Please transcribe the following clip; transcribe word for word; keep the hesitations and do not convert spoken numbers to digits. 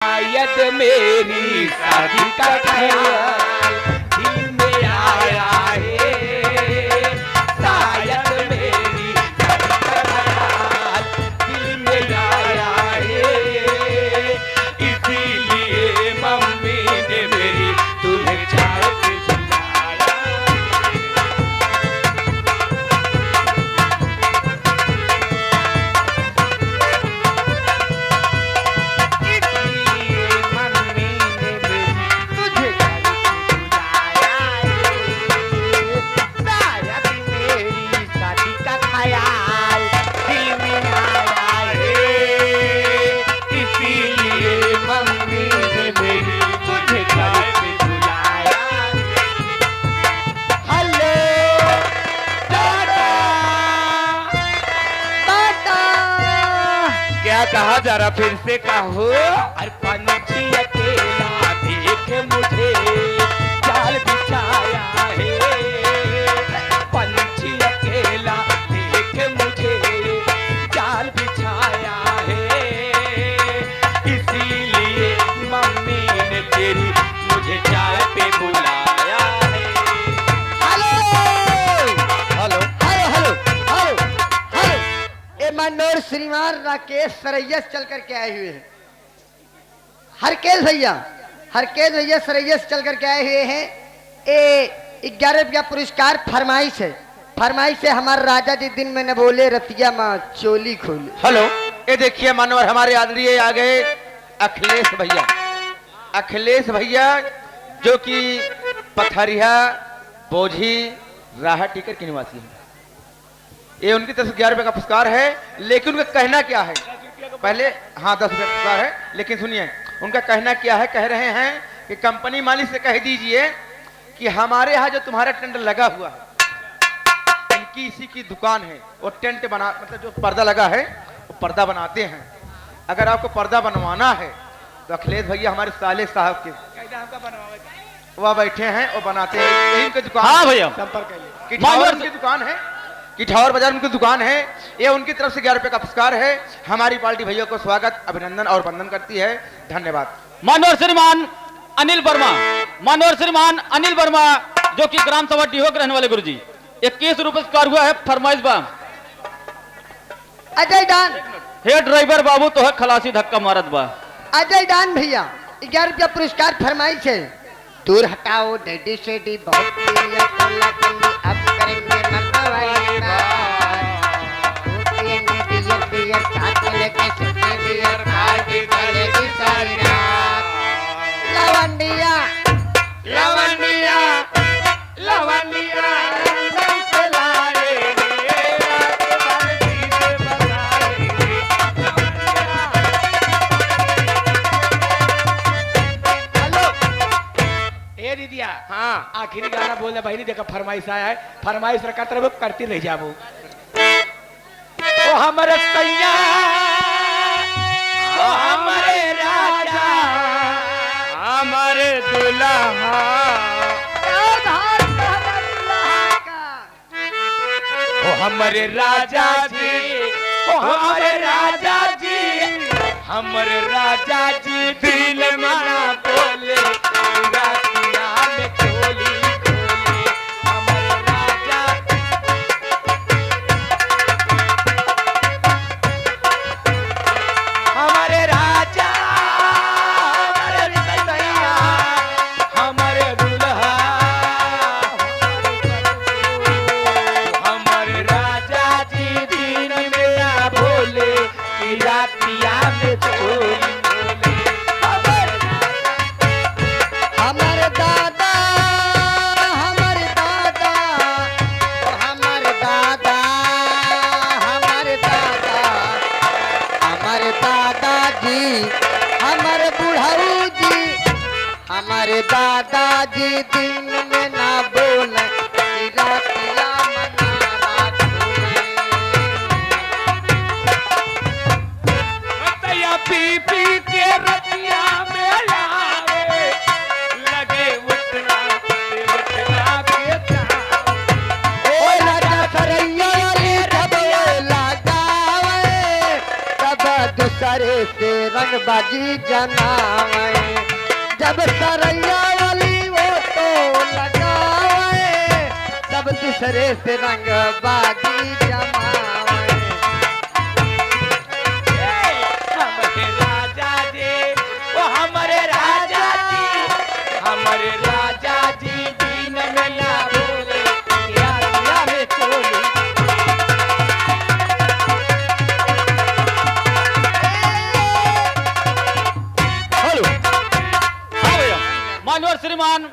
शायद मेरी शादी का ख्याल दिल में आया है, शायद मेरी शादी का ख्याल दिल में आया है, इसीलिए मम्मी ने मेरी तुझे चाय पे बुलाया। इसलिए मम्मी ने मेरी तुझे घर पे बुलाया है। शायद मेरी शादी का ख्याल दिल में आया है, इसीलिए मम्मी ने मेरी तुझे घर पे बुलाया है। हेलो, टाटा, टाटा। क्या कहा जा रहा, फिर से कहो। अरे पंछी अकेला देख मुझे जाल बिछाया है, पंछी अकेला देख मुझे जाल बिछाया है, इसीलिए मम्मी ने तेरी मुझे चाय पे बुलाया है। Hello, hello, hello, hello, hello, hello. ए मनोहर श्रीमान राकेश सरैया से चल करके आए हुए हैं। हरकेश भैया, हरकेश भैया सरैया से चल करके आए हुए हैं। ए ग्यारह रुपया पुरस्कार फरमाइश है, फरमाइश है, हमारे राजा जी दिन में न बोले, रतिया माँ चोली खोले। हेलो, ये देखिए मानवर, हमारे आदरणीय आ गए अखिलेश भैया। अखिलेश भैया जो कि पथरिया बोझी राहटीकर के निवासी हैं। ये उनकी तरफ से ग्यारह रुपये का पुरस्कार है, लेकिन उनका कहना क्या है, पहले, हाँ, दस रुपये का पुरस्कार है, लेकिन सुनिए, उनका कहना क्या है। कह रहे हैं कि कंपनी मालिक से कह दीजिए कि हमारे यहाँ जो तुम्हारा टेंट लगा हुआ है, इनकी इसी की दुकान है, वो टेंट बना, मतलब जो पर्दा लगा है, वो पर्दा बनाते हैं। अगर आपको पर्दा बनवाना है तो अखिलेश भैया हमारे साले साहब के, वह बैठे हैं, वो बनाते हैं, यही उनकी दुकान हाँ है। भैया। संपर्क करिए। किठौर मानवर उनकी दुकान है, किठौर बाजार उनकी दुकान है। ये उनकी तरफ से ग्यारह रुपये का पुरस्कार है। हमारी पार्टी भैया को स्वागत, अभिनंदन और वंदन करती है। धन्यवाद। मानवर श्रीमान अनिल वर्मा, मानवर श्रीमान अनिल वर्मा, जो कि ग्राम सभा डीहो के रहने वाले गुरुजी, इक्कीस रुपये पुरस्कार हुआ है, फरमाइश बा। अजय डान। हे ड्राइवर बाबू, तोहे खलासी धक्का मारत बा। अजय डान भैया, ग्यारह रुपया पुरस्कार फरमाइश है। दूर हटाओ डैडी शेडी, बहुत पी लिया कोला कैंडी, अब करेंगे मर्द वाली बात। पिएंगे बियर, बियर साथ में लेके, सिटी बियर पार्टी करेगी सारी रात। लवंडिया, लवंडिया, लवंडिया, लवंडिया। हेलो। ए दीदिया, हाँ। आखिरी गाना बोल दे बहिनी, देखा फरमाइश आया है, फरमाइश रखा तरह करती रह जाबो। ओ हमरे सैया, ओ हमरे राजा, हमरे दुल्हा। ओ हमरे राजा जी, ओ हमरे राजा जी, हमरे राजा जी, दिल में ना बोले, रतिया में चोली खोले, हमरे राजा। हमरे राजा, हमरे सैया, हमरे दुल्हा, हमरे राजा जी दिन में ना बोले, कि रातिया में चोरी बोले। हमर दादा, हमर दादा, ओ हमर दादा, हमर दादा, हमर दादाजी, हमर बुढ़ऊ जी, हमर दादाजी दिन में ना बोले, कि रातिया में ना रात बोले। रतिया पी पी के रतिया में आवे, लगे उठना, उठना के चावे। ओ राजा सरैया रे जब लगावे, तब दुस- अरे से रंगबाजी जनावे, जब सरैया वाली वो तो लगावे, सब दूसरे से रंगबाजी जमावे। ए, हमरे राजा जी, ओ हमरे राजा जी, हमरे राजा जी, दिन में ना बोले, या, या में चोली। हेलो। हाँ भैया, मान्यवर श्रीमान